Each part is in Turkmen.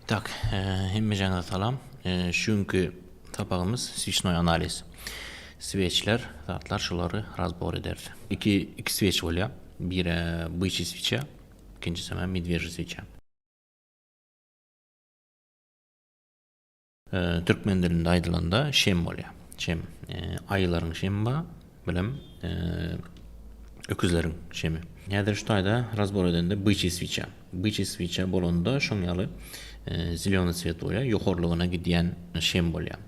Tak, hemmejaňyza salam. Şu günki sapagymyz sweçnoý analiz. Sweçler, zatlar şulary razbor ederis. Iki iki sweç bolýar. Biri byçy sweça, ikinjisi hem medweji sweça. Türkmen dilinde aýdylanda şem bolýar. Şem. Aýylaryň şemi bar, bilem öküzleriň şemi. Häzir şu taýda razbor edende byçy sweça. Byçy sweça bolanda şoň ýaly zelýony sweet bolýar, ýokarlygyna gidýän şem bolýar.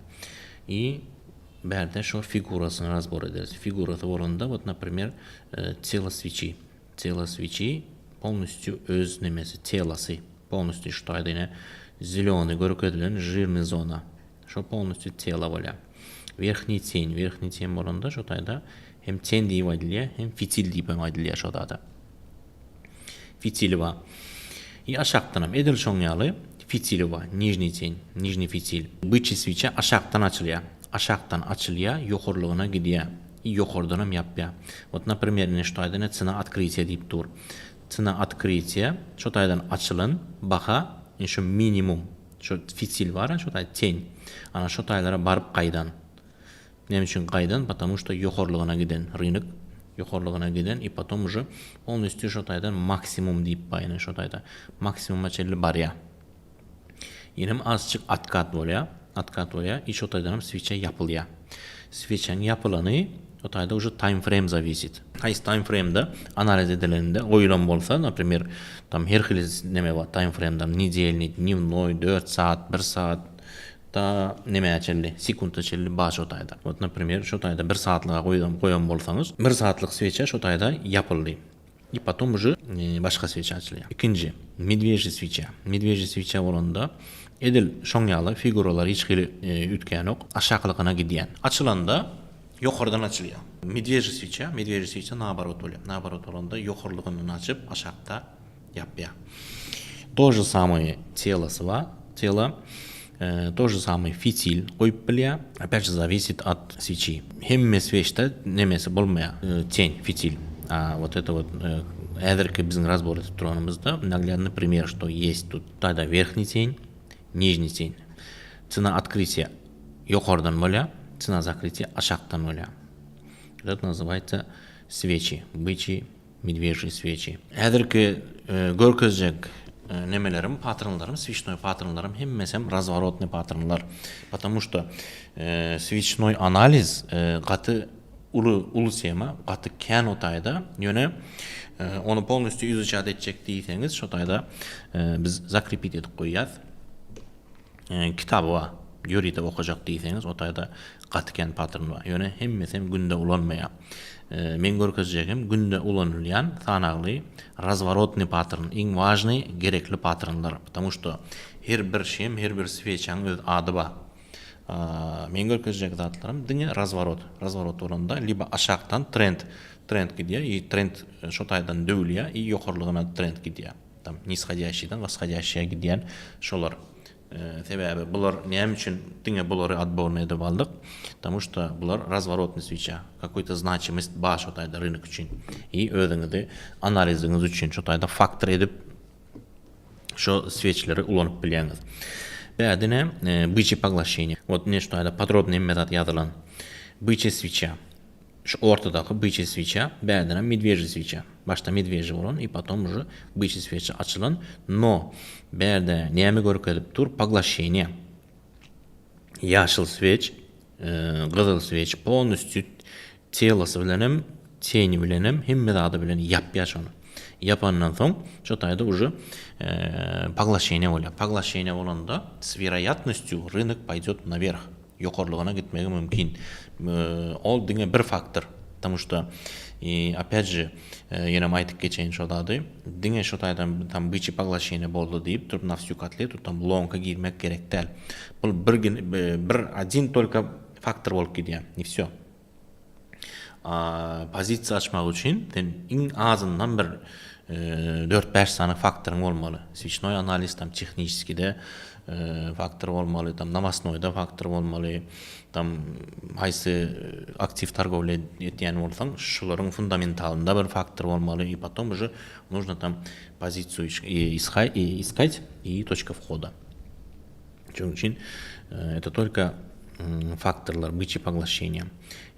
I bärde şo figurasyny razbor ederis. Figurasy bolanda, wot naprimer, telo sweçi. Telo sweçi polnostýu öz nemesi, telosy. Polnostýu şu taýda ine zelýony görkezilen žirnyý zona. Şo polnostýu telo bolýar. Werhniý ten, werhniý ten bolanda şo taýda hem ten diýip aýdylýar, hem fitil diýip hem aýdylýar şo zada. Fitili bar. I aşakdanam edil şoň ýaly fitili bar. Nižniý ten, nižniý fitil. Byçy sweça aşakdan açylýar. Aşakdan açylýar, ýokarlygyna gidýär. I ýokardanam ýapýar. Wot, naprimer, ine şu taýda ine tsena otkrytiýa diýip dur. Tsena otkrytiýa şo taýdan açylan baha ine şu minimum şo fitil bar şo taý ten. Ana şo taýlara baryp gaýdan. Näme üçin gaýdan? Потому что ýokarlygyna giden rynok ýokarlygyna giden i potom уже polnostýu şo taýdan maksimum diýip bar ine şo taýda maksimuma çenli barýar. Ýenem azjyk otkat bolýar, otkat bolýar i şo taýdanam sweça ýapylýar. Sweçaň ýapylany o taýda уже time frame zawisit. Haýsy time frame-de analiz edilende goýulan bolsa, naprimer, tam her hili neme bar time frame-de, nedelnyý, dnewnoý, 4 saat, 1 saat, da nemä çenli, sekunta çenli bar şo taýda. Wot, naprimer, şo taýda 1 saatlyga goýan goýan bolsaňyz, 1 saatlyk sweça şo taýda ýapyldy. I potom уже başga sweça açylýar. Ikinji, medwejiý sweça. Medwejiý sweça bolanda edil şoň ýaly figuralar hiç hili üýtgänok, aşaklygyna gidýän. Açylanda ýokardan açylýar. Medwejiý sweça, medwejiý sweça naoborot bolýar. Naoborot bolanda ýokarlygyndan açyp, aşakda ýapýar. To же самое telosy bar, telo. To же самое fitil goýup bilýär. Опять же зависит от свечи. Hemme sveçde nemesi bolmaýar. Тень, fitil. A вот это вот häzirki biziň razbor edip duranymyzda наглядный пример, что есть тут. Taýda верхний тень, нижний тень. Цена открытия ýokardan bolýar, цена закрытия aşakdan bolýar. Это называется свечи, бычий Medwejiý sweçi. Häzirki görkezjek nemelerim, patrnlarym, sweçnoý patrnlarym hemmesem razworotnyý patrnlar. Потому что sweçnoý analiz gaty uly uly tema, gaty kän o taýda. Ýöne ony polnostýu izuçat etjek diýseňiz, şo taýda biz zakrepit edip goýýas. Kitaby bar. Ýörite okajak diýseňiz, o taýda gaty kän patrn bar. Ýöne hemmesem günde ulanmaýar. Meň görkezjegim günde ulanylýan sanagly razworotnyý patrn, iň wažnyý gerekli patrnlar. Потому что her bir şem, her bir sweçaň öz ady bar. Meň görkezjek zatlarym diňe razworot. Razworot bolanda liba aşakdan trend, trend gidýär i trend şo taýdan döwülýär i ýokarlygyna trend gidýär. Tam nishodýaşýdan woshodýaşýa gidýän şolar. Sebäbi bular näme üçin diňe bulary otbornyý edip aldyk? Потому что bular razworotnyý sweça. Kakoý-to znaçimost bar şo taýda rynok üçin. I özüňizi analiziňiz üçin şo taýda faktor edip şo sweçleri ulanyp bilýäňiz. Bärde ne byçy poglaşeniýe. Wot ine şu taýda podrobnyý hemme zat ýazylan. Byçy sweça. Şu ortadaky byçy sweça, bärdenem medwejiý sweça. Başda medwejiý bolan i potom уже byçy sweça açylan. No bärde näme görkezip dur? Poglaşeniýe. Ýaşyl sweç, gyzyl sweç polnostýu telosy bilenem, teni bilenem, hemme zady bilen ýapýar şony. Ýapandan soň şo taýda уже poglaşeniýe bolýar. Poglaşeniýe bolanda s weroýatnostýu rynok paýdýot nawerh. Ýokarlygyna gitmegi mümkin. Ol diňe bir faktor. Потому что opýat же ýenem aýdyp geçeýin şo zady. Diňe şo taýdan tam byçy poglaşeniýe boldy diýip durup na wsýu kotletu tam lonka girmek gerek däl. Bul bir bir odin tolko faktor bolup gidýär. I wsýo. Pozisiýa açmak üçin sen iň azyndan bir 4-5 sany faktoryň bolmaly. Sweçnoý analiz tam tehniçeskiý-de faktor bolmaly, tam nowostnoýda faktor bolmaly, tam haýsy aktiw torgowlýa etýän bolsaň, şularyň fundamentalynda bir faktor bolmaly i potom уже нужно tam pozisiýu iskать i toçka whoda. Şonuň üçin это только faktorlar бычье поглощение.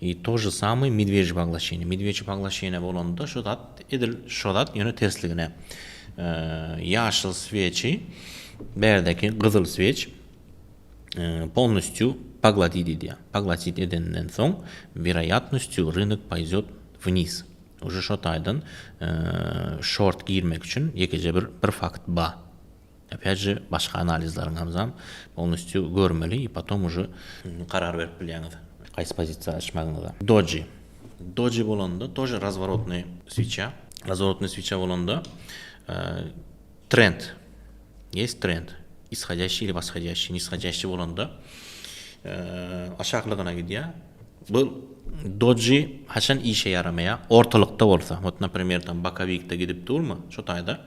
И то же самое медвежье поглощение. Медвежье поглощение bolanda şu zat edil şo zat ýöne tersligine. Ýaşyl sveçi bärdeki gyzyl sveç polностью поглотить edýär. Поглотить edenden soň вероятностью rynok пойдет вниз. Уже şo taýdan şort girmek üçin ýekeje bir bir fakt ba. Opýat же başga analizleriňizem polностью görmeli i potom уже karar berip bilýäňiz haýsy pozisiýa açmagyňyza. Doji. Doji bolanda тоже razworotnyý sweça. Razworotnyý sweça bolanda trend. Есть trend. Ishodýaşiý ili washodýaşiý. Nishodýaşiý bolanda aşaklygyna gidýär. Bu doji haçan işe ýaramaýar? Ortalykda bolsa. Wot naprimer tam bokowikde gidip durma şo taýda.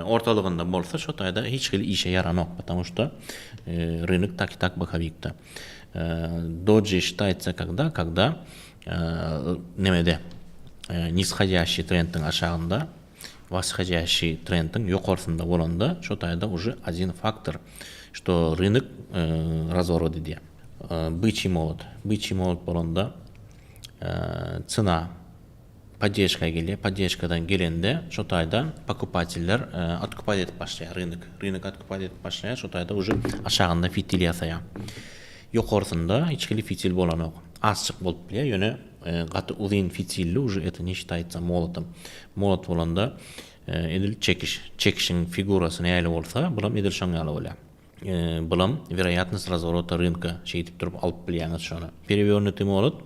Ortalygynda bolsa şo taýda hiç hili işe ýaranok, потому что rynok tak i tak bokowikde. Doji считается когда, когда nemede nishodýaşiý trendiň aşagynda, washodýaşiý trendiň ýokarsynda bolanda şo taýda уже один faktor, что rynok razworot edýär. Бычий молот. Бычий молот bolanda цена poddežka gelýär. Poddežkadan gelende şo taýda pokupateller otkupat edip başlaýar rynok. Rynok otkupat edip başlaýar. Şo taýda уже aşagynda fitil ýasaýar. Ýokarsynda hiç hili fitil bolanok. Azjyk bolup bilýär, ýöne gaty uzyn fitilli уже это не считается молотом. Molot bolanda edil çekiş, çekişiň figurasy nähili bolsa, bulam edil şoň ýaly bolýar. Bulam weroýatnost razworota rynka şeýdip durup alyp bilýäňiz şony. Perewernutyý molot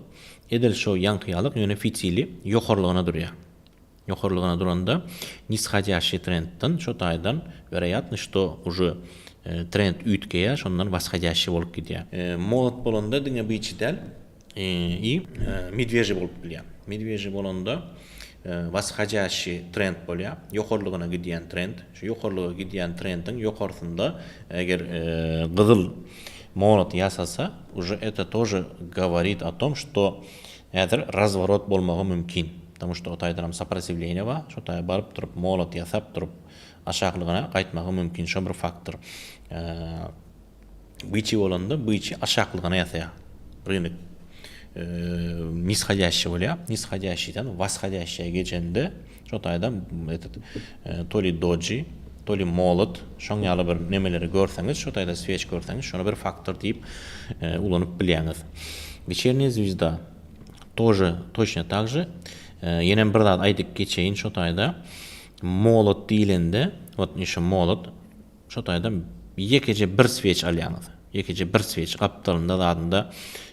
edil şo ýaňky ýalyk ýöne fitili ýokarlygyna durýar. Ýokarlygyna duranda nishodýaşiý trendden şo taýdan weroýatno şto уже trend üýtgeýär şondan washodýaşiý bolup gidýär. Molot bolanda diňe byçy däl i medwežiý bolup bilýär. Medwežiý bolanda washodýaşiý trend bolýar. Ýokarlygyna gidýän trend. Şu ýokarlyga gidýän trendiň ýokarsynda eger gyzyl molot ýasasa, уже это тоже говорит о том, что häzir razworot bolmagy mümkin. Потому что o taýdanam soprotивление bar. Şo taýa baryp durup molot ýasap durup aşaklygyna gaýtmagy mümkin. Şo bir faktor. Byçy bolanda byçy aşaklygyna ýasaýar. Rynok nishodýaşiý bolýar. Nishodýaşiýden washodýaşiýa geçende şo taýdan этот to li doji, to li molot şoň ýaly bir nemeleri görseňiz, şo taýda sveç görseňiz, şony bir faktor diýip ulanyp bilýäňiz. Weçerniýa zwezda тоже точно tak же. Ýenem bir zat aýdyp geçeýin şo taýda. Molot diýlende, wot şu molot Şo taýda ýekeje bir sveç alýaňyz. Ýekeje bir sveç, gapdalynda zadynda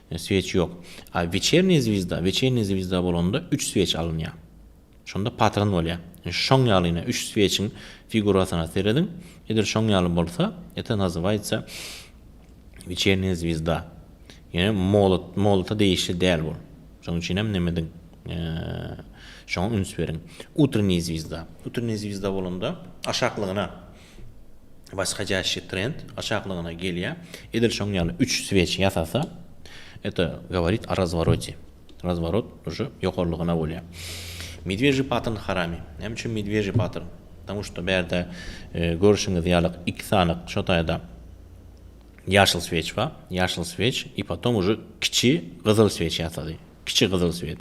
sveç ýok. A weçerniý zwezda, weçerniý zwezda bolanda üç sveç alynýar. Şonda patron bolýar. Şoň ýaly ine üç sveçiň figurasyna serediň. Edil şoň ýaly bolsa, это называется weçerniý zwezda. Ýöne molot, molota degişli däl bu. Şonuň üçin hem neme ediň, şoňa üns beriň. Utreniý zwezda. Utreniý zwezda bolanda aşaklygyna washodýaşiý trend aşaklygyna gelýär. Edil şoň ýaly üç sveç ýasasa, это говорит о развороте. Razworot уже ýokarlygyna bolýar. Medwežiý pattern harami. Näme üçin medwežiý pattern? Потому что bärde görşüňiz ýaly iki sany şo taýda ýaşyl sveç bar. Ýaşyl sveç i potom уже kiçi gyzyl sveç ýasady. Kiçi gyzyl sweç.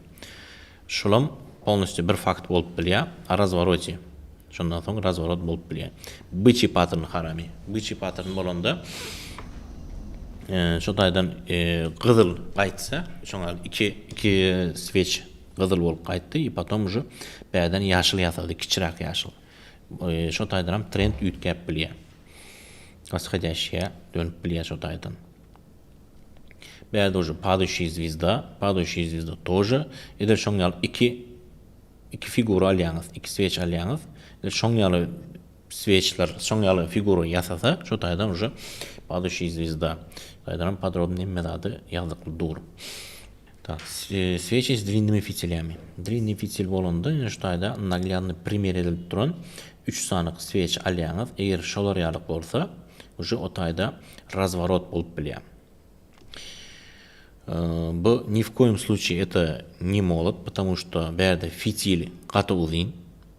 Şulam polnostýu bir fakt bolup bilýär. O razworote. Şondan soň razworot bolup bilýär. Byçiý pattern harami. Byçiý pattern bolanda şo taýdan gyzyl gaýtsa, şoňa iki iki sveç gyzyl bolup gaýtdy i potom уже bärden ýaşyl ýasady, kiçiräk ýaşyl. Şo taýdanam trend üýtgäp bilýär. Washodýaşýa dönüp bilýär şo taýdan. Bärde уже падающая звезда, падающая звезда тоже. Edil şoň ýaly iki iki figura alýaňyz, iki sveç alýaňyz. Edil şoň ýaly sveçler, şoň ýaly figura ýasasa, şo taýdan уже падающая звезда. Taýdanam podrobny hemme zady ýazykly dur. Tak, sveçi s dlinnymi fitilyami. Dlinnyý fitil bolanda, ine şu taýda naglýadnyý primer edilip duran 3 sany sveç alýaňyz. Eger şolar ýaly bolsa, уже o taýda razworot bolup bilýär. Bu ni w koýum sluçaý это не молот, потому что bärde fitil gaty uzyn,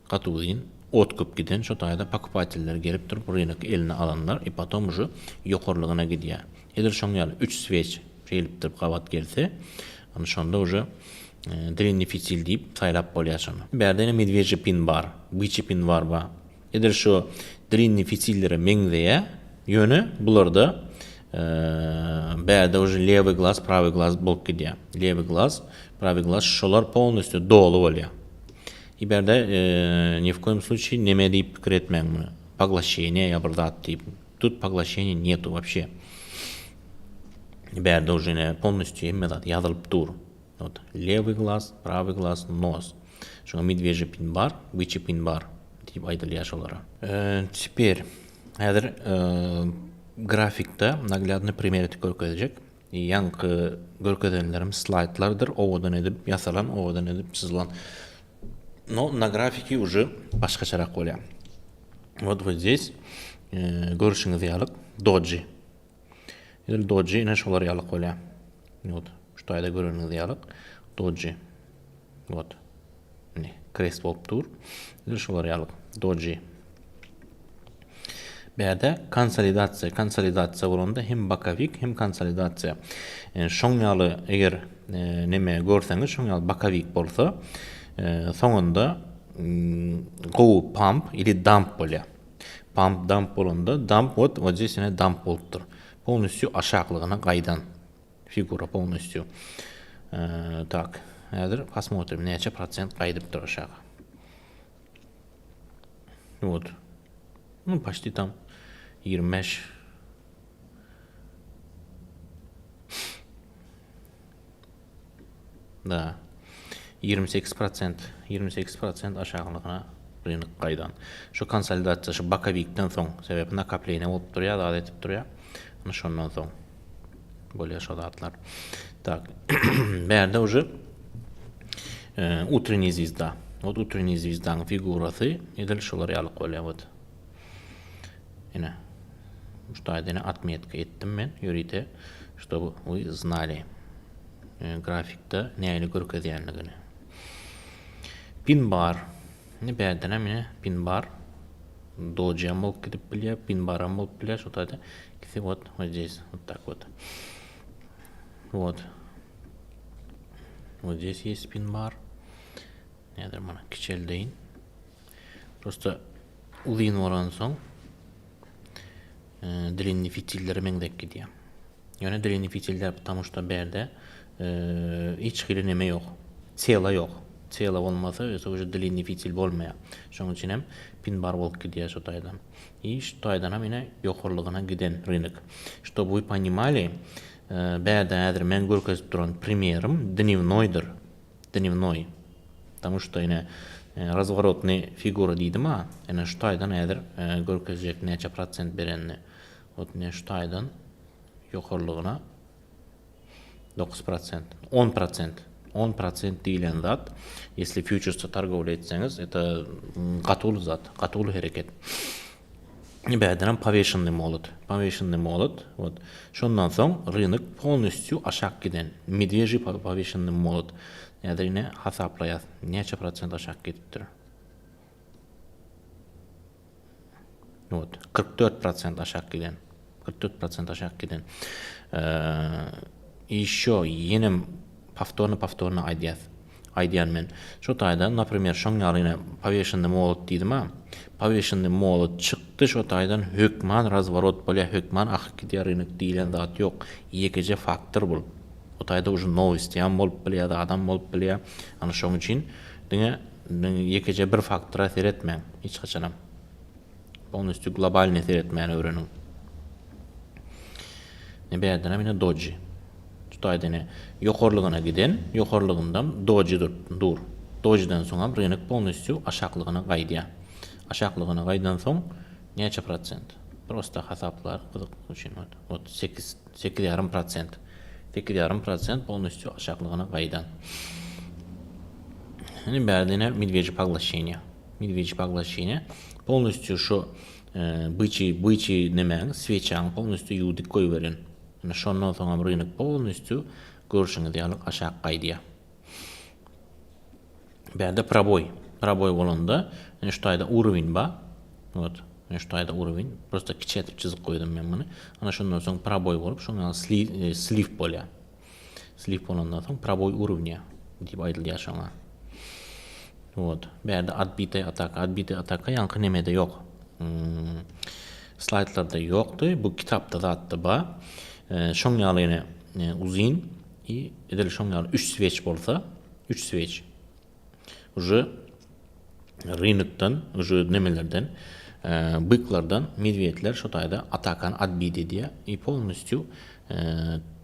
gaty uzyn. Otkup giden şo taýda pokupateller gelip durup rynok eline alanlar i potom uje ýokarlygyna gidýär. Edil şoň ýaly üç sveç şeýlip durup gabat gelse, ana şonda uje dlinnyý fitil diýip saýlap bolýar şony. Bärde ýene medwejiý pin bar, byçiý pin bar bar. Edil şu dlinnyý fitillere meňzeýär, ýöne bularda bärde uje lewyý glaz, prawyý glaz bolup gidýär. Lewyý glaz, prawyý glaz şolar polnostýu doly bolýar. I bärde ni w koýum sluçiý neme diýip pikir etmäň muny. Poglaşeniýe ýa bir zat diýip. Tut poglaşeniýe netu wapşe. Bärde uje ine polnostýu hemme zat ýazylyp dur. Wot lewyý glaz, prawyý glaz, nos. Şoňa medwejiý pin bar, byçiý pin bar diýip aýdylýar şolara. Teper häzir grafikde naglýadnyý primer etip görkezjek. Ýaňky görkezenlerim slaýdlardyr, owadan edip ýasalan, owadan edip çyzylan. No, na grafiki uje başgaçarak bolýar. Wot вот здесь görüşüňiz ýaly doji. Edil doji ine şolar ýalyk bolýar. Wot, şu taýda göreniňiz ýalyk doji. Wot. Ine, krest bolup dur. Edil şolar ýalyk doji. Bärde konsolidasiýa, konsolidasiýa bolanda hem bokowik, hem konsolidasiýa. E, şoň ýaly eger e, neme görseňiz, şoň ýaly bokowik bolsa, e, soňunda mm, gowy pump ili dump bolýar. Pump dump bolanda dump вот вот здесь ine dump bolupdyr. Polnostýu aşaklygyna gaýdan figura polnostýu. Tak, häzir posмотрим näçe prosent gaýdypdyr aşaga. Вот. Ну, почти tam 25. Da. 28 prosent, 28 prosent aşaklygyna rynok gaýdan. Şu konsolidasiýa, şu bokovikden soň, sebäbi nakopleniýe bolup durýar, zat edip durýar. Ana şondan soň bolýar şo zatlar. Tak. Bärde уже Utreniý zwizda. Wot utreniý zwizdaň figurasy edil şular ýalyk bolýar wot. Ine. Şu taýda ine otmetka etdim men ýörite, ştoby вы znali grafikde nähili görkezýänligini. Pin bar. Ine bärden hem ine pin bar. Doji hem bolup gidip bilýär, pin bar hem bolup bilýär. Şu taýda ikisi wot, вот здесь, вот так вот. Вот. Вот здесь есть pin-bar. Näder mana kiçeldeýin. Prosta uzyn bolansoň e, dlinny fitillere meňzek gidýär. Ýöne dlinny fitiller потому что bärde e, hiç hili neme ýok. Tela ýok. Tela bolmasa, özi уже dlinny fitil bolmaýar. Şonuň üçin hem pin bar bolup gidýär şu taýdan. I şu taýdan hem ine ýokarlygyna giden rynok. Чтобы вы понимали, Bärde häzir men görkezip duran primerim dnewnoýdyr. Dnewnoý. Потому что ine razworotnyý figura diýdim-a. Ine şu taýdan häzir görkezjek näçe prosent berenini. Wot ine şu taýdan ýokarlygyna 9 prosent, 10 prosent. 10 prosent diýlen zat, если fýuçersde torgowlýa etseňiz, это gaty uly zat, gaty uly hereket. Bärdenem poweşennyý molot. Poweşennyý molot. Wot. Şondan soň rynok polnostýu aşak giden. Medwežiý poweşennyý molot. Häzir ine hasaplaýas. Näçe prosent aşak gidipdir. Wot. 44 prosent aşak giden. 44 prosent aşak giden. Ýeşo ýenem powtorno powtorno aýdýas. Aýdýan men. Şo taýdan, naprimer, şoň ýaly ine poweşennyý molot diýdim-a. Poweşennyý molot çykdy şo taýdan hökman razworot bolýar, hökman akyp gidýär rynok diýlen zat ýok. Ýekeje faktor bul. O taýda uje nowostýam bolup bilýär, zadam bolup bilýär. Ana şoň üçin diňe ýekeje bir faktora seretmäň hiç haçanam. Polnostýu globalnyý seretmäni öwreniň. Ne bärdenem ine doji. Şu taýda ine ýokarlygyna giden, ýokarlygyndam doji dur. dur. Dojiden soňam rynok polnostýu aşaklygyna gaýdýar. Aşaklygyna gaýdan soň näçe prosent? Prosta hasaplar gyzyk üçin. Wot 8 8,5 prosent. 8,5 prosent polnostýu aşaklygyna gaýdan. Indi bärde ine medweji poglaşeniýe. Medweji poglaşeniýe polnostýu şu byçy byçy nemäň sweçaň polnostýu ýuwdyp goýberen. Ine şondan soňam rynok polnostýu görşüňiz ýaly aşak gaýdýar. Bärde proboý. Proboý bolanda, ine şu taýda urowen bar. Wot, ine şu taýda urowen. Prosta kiçi edip çyzyp goýdum men muny. Ana şondan soň proboý bolup, şoň ýaly sli, slif bolýar. Slif bolandan soň proboý urownýa diýip aýdylýar şoňa. Wot, bärde odbitaý ataka, odbitaý ataka ýaňky nemede ýok. Hmm, slaýdlarda ýokdy, bu kitapda zatda bar. Şoň ýaly ýene uzyn i edil şoň ýaly 3 sveç bolsa, 3 sveç. Uje rynokdan, uje nemelerden, byklardan medwedler şo taýda atakany odbit edýär i polnostýu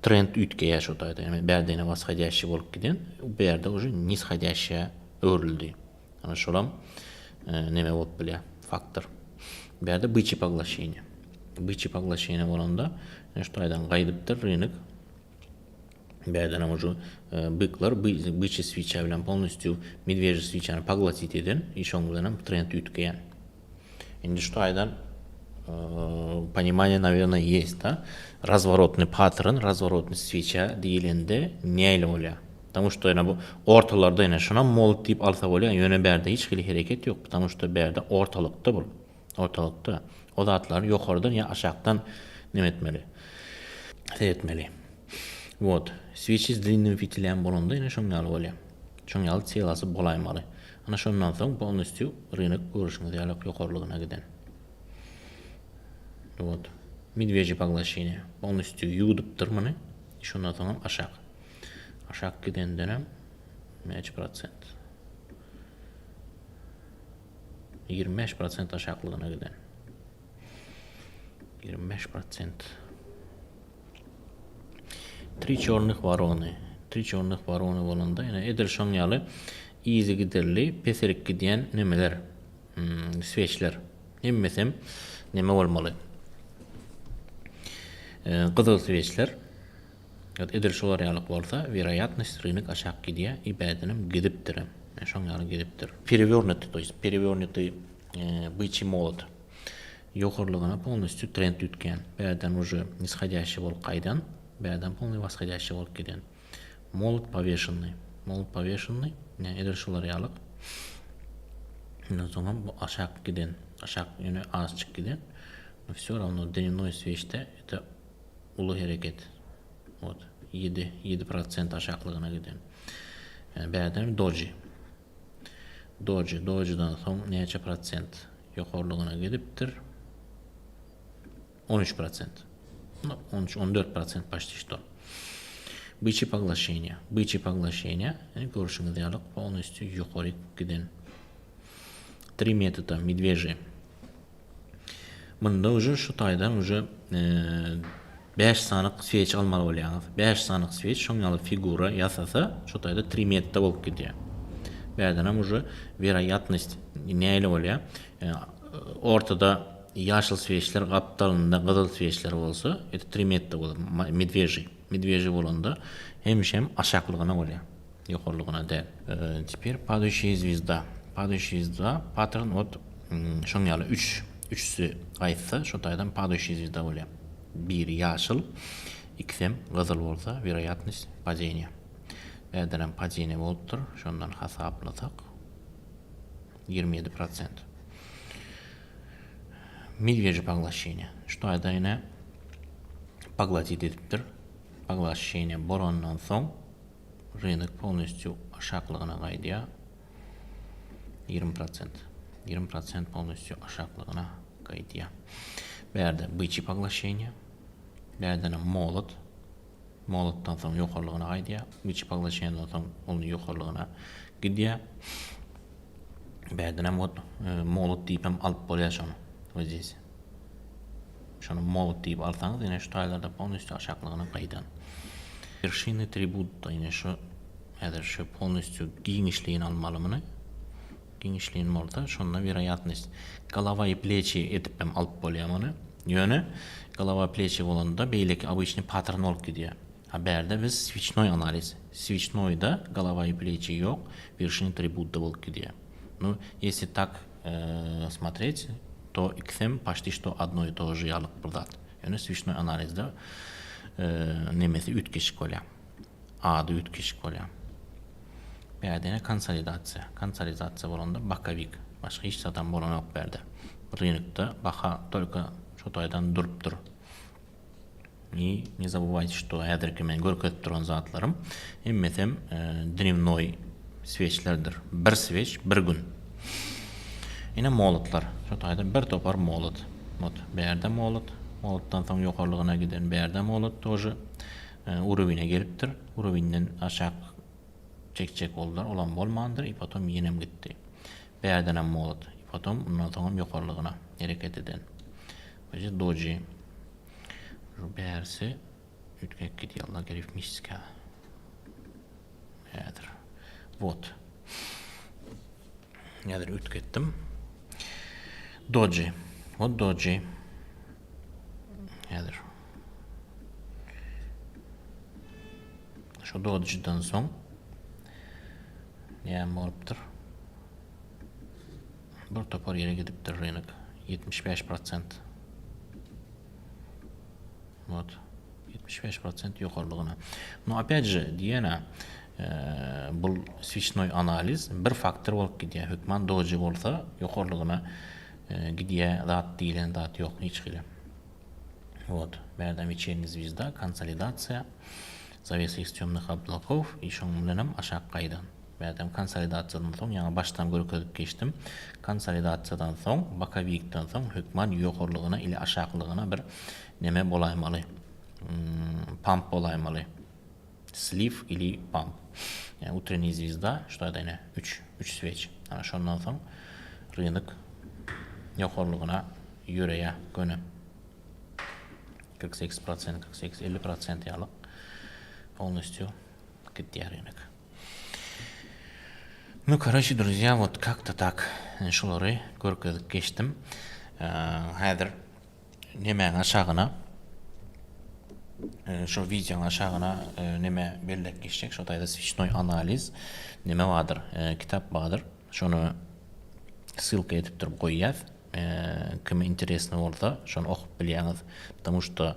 trend üýtgeýär şo taýda. Ýagny bärde ýene washodýaşiý bolup giden, bu ýerde uje nishodýaşiýa öwrüldi. Ana şolam neme bolup bilýär, faktor. Bu ýerde byçy poglaşeniýe. Byçy poglaşeniýe bolanda, şu taýdan gaýdypdyr rynok. Bärdenem uje byklar byçy swiça bilen polnostýu medweji swiçany poglatit eden i şoň bilenem trend üýtgeýän. Indi şu taýdan ponimaniýe nawerno ýest da. Razworotny pattern, razworotny swiça diýilende nähili bolýar? Потому что ýöne bu ortalarda ýene şonam molot diýip alsa bolýar, ýöne bärde hiç hili hereket ýok, потому что bärde ortalykda bul. Ortalykda. O zatlary ýokardan ýa aşakdan neme etmeli. Seretmeli. Wot. Sweçi s dlinnym fitilem bolanda ýene şoň ýaly bolýar. Şoň ýaly telasy bolaýmaly. Ana şondan soň polnostýu rynok görüşiňiz ýaly ýokarlygyna giden. Wot. Medwežýe poglaşeniýe. Polnostýu ýuwdupdyr muny. Şondan soňam aşak. Aşak gidendenem näçe prosent? 25 prosent aşaklygyna giden. 25 prosent. Tri çornych worony. Tri çornych worony bolanda ýene edil şoň ýaly yzygiderli peserik gidýän nemeler, hmm, sveçler. Hemmesem neme bolmaly? Gyzyl sveçler. Edil şolar ýalyk bolsa, weroýatnost rynek aşak gidýär i bädenem gidipdirem. Şoň ýaly gidipdir. Perewernuty, to ýest perewernuty byçy molot. Ýokarlygyna polnostýu trend üýtgän. Bärden uje nishodýaşiý bolup gaýdan, bärden polnyý woshodýaşiý bolup giden. Molot poweşennyý. Molot poweşennyý, ine edil şular ýalyk. Ondan soňam bu aşak giden, aşak ýöne azjyk giden. No wsё rawno dnewnoý sweçde это uly hereket. Wot, 7, 7% aşaklygyna giden. Yani bärden doji. Doji, dojidan soň näçe prosent ýokarlygyna gidipdir? 13 prosent. No, 13, 14 prosent почти что. Бычье поглощение. Бычье поглощение, yani görüşüňiz ýaly polностью ýokary giden. Три метода медвежий. Munda uje şu taýdan uje 5 sanyk sveç almaly bolýaňyz. 5 sanyk sveç şoň ýaly figura ýasasa, şu taýda 3 metda bolup gidýär. Bärden hem uje weroýatnost nähili bolýar? Ortada ýaşyl sveçler, gapdalynda gyzyl sveçler bolsa, это 3 metda bolar, medwežiý. Medwežiý bolanda hemişe hem aşaklygyna bolýar, ýokarlygyna däl. Теперь падающая звезда. Падающая звезда pattern ot şoň ýaly 3 üçüsi gaýtsa, şo taýdan падающая звезда bolýar. Biri ýaşyl, ikisem gyzyl bolsa, weroýatnost padeniýa. Bärden hem padeniýa bolupdyr. Şondan hasaplasak 27%. Medwežýe poglaşeniýe. Şu taýda ýene poglatit edipdir. Poglaşeniýe bolandan soň rynok polnostýu aşaklygyna gaýdýar. 20%. 20% polnostýu aşaklygyna gaýdýar. Bärde byçy poglaşeniýe. Bärden hem molot. Molotdan soň ýokarlygyna gaýdýar. Byçy poglaşeniýeden soň ol ýokarlygyna gidýär. Bärden hem ot molot diýip hem alyp bolýar şony. Вот здесь. Şony molot diýip alsaňyz, ýene şu taýlarda polnostýu aşaklygyna gaýdan. Вершины три Будда ýene şu häzir şu polnostýu giňişligini almaly muny. Giňişligini bolsa, şonda weroýatnost golova i pleçi edip hem alyp bolýar muny. Ýöne golova pleçi bolanda beýleki obyçnyý pattern bolup gidýär. A bärde biz sweçnoý analiz. Sweçnoýda golova i pleçi ýok, werşiny tri Budda bolup gidýär. Nu, если tak смотреть, to ikisem почти что одно и то же ýalyk bir zat. Ýöne sweçnoý analizde nemesi üýtgeşik bolýar. Ady üýtgeşik bolýar. Bärde ýene konsolidasiýa. Konsolidasiýa bolanda bokowik. Başga hiç zadam bolanok bärde. Rynokda baha tolko şo taýdan durupdyr. I ne zabywayte, что häzirki men görkezip duran zatlarym hemmesem dnevnoý sveçlerdir. Bir sveç bir gün. Ine molotlar. Şo taýda bir topar molot. Vot bärde molot. Molotdan soň ýokarlygyna giden bärde molot тоже urowine gelipdir. Urowinden aşak çekjek boldular. Olam bolmandyr. I potom ýenem gitdi. Bärdenem molot. I potom undan soňam ýokarlygyna hereket eden. Doji. Doji. Şu bärsi üýtgäp gidýär logarifmiçeskiý. Häzir. Vot. Häzir üýtgetdim. Doji. Vot doji. Häzir. Şu dojidan soň näme bolupdyr? Bir topar ýere gidipdir rynok. 75 prosent. Vot. 75 prosent ýokarlygyna. No opять же, diýen-ä, bul switchnoý analiz bir faktor bolup gidýär. Hökman doji bolsa ýokarlygyna gidýär zat diýlen zat ýok hiç hili. Vot. Bärde weçerniý zwezda, konsolidasiýa, zawesa iz temnych oblakov i şonuň bilenem aşak gaýdan. Bärde konsolidasiýadan soň, ýaňy başdan görkezip geçdim. Konsolidasiýadan soň, bokowikden soň hökman ýokarlygyna ili aşaklygyna bir neme bolaýmaly. Pump bolaýmaly. Sliw ili pump. Ýani utreniý zwezda, şu taýda ine 3, 3 sveç. Ana şondan soň rynok ýokarlygyna ýöreýär göni. 48 prosent, 48, 50 prosent ýaly polностью gidýär rynok. Nu, короче, друзья, вот как-то так şulary görkezip geçdim. Häzir nemäň aşagyna şu wideoň aşagyna neme belläp geçjek. Şo taýda switchnoý analiz neme bardyr, kitap bardyr. Şony ssylka edip durup goýýas. Kime interesno bolsa, şony okup bilýäňiz. Потому что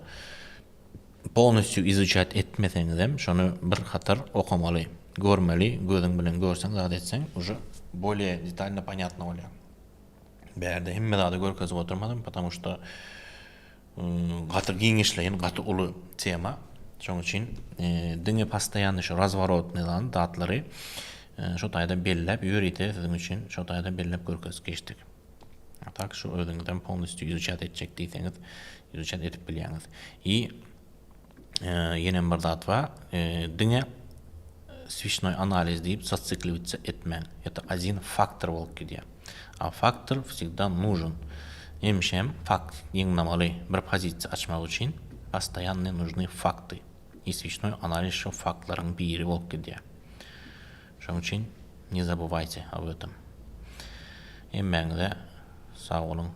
polnostýu izuçat etmeseňizem şony bir hatar okamaly, görmeli, gözüň bilen görseň zat etseň уже bolее detalno ponýatno bolýar. Bärde hemme zady görkezip oturmadym, потому что gaty giňişleýin, gaty uly tema. Şonuň üçin diňe postoýanny şu razworotnyý zatlary şo taýda belläp ýörite siziň üçin şo taýda belläp görkezip geçdik. A tak şu özüňizem polnostýu izuçat etjek diýseňiz, izuçat edip bilýäňiz. I ýenem bir zat bar, diňe switchnoý analiz diýip zatsiklivitsa etmäň. Это один faktor bolup gidýär. A faktor всегда нужен. Hemişem fakt ýygnamaly bir pozisiýa açmak üçin postoýanny нужны fakty. I switchnoý analiz şu faktlaryň biri bolup gidýär. Şonuň üçin ne zabywayte ob этом. Hemmäňize sag boluň.